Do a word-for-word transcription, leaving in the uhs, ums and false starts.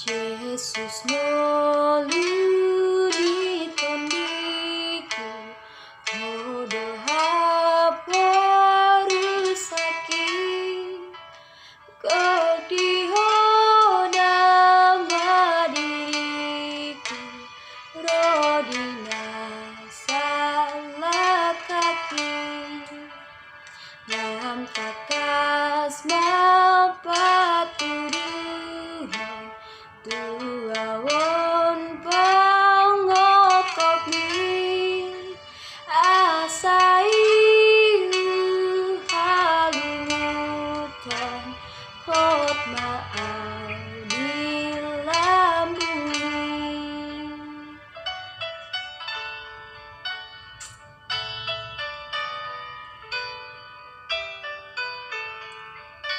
Jesus ngolu di tondiku, Ho do haporusaki. Gok di Ho nama diriku, ro di na salangkaki. Lam tangkas ma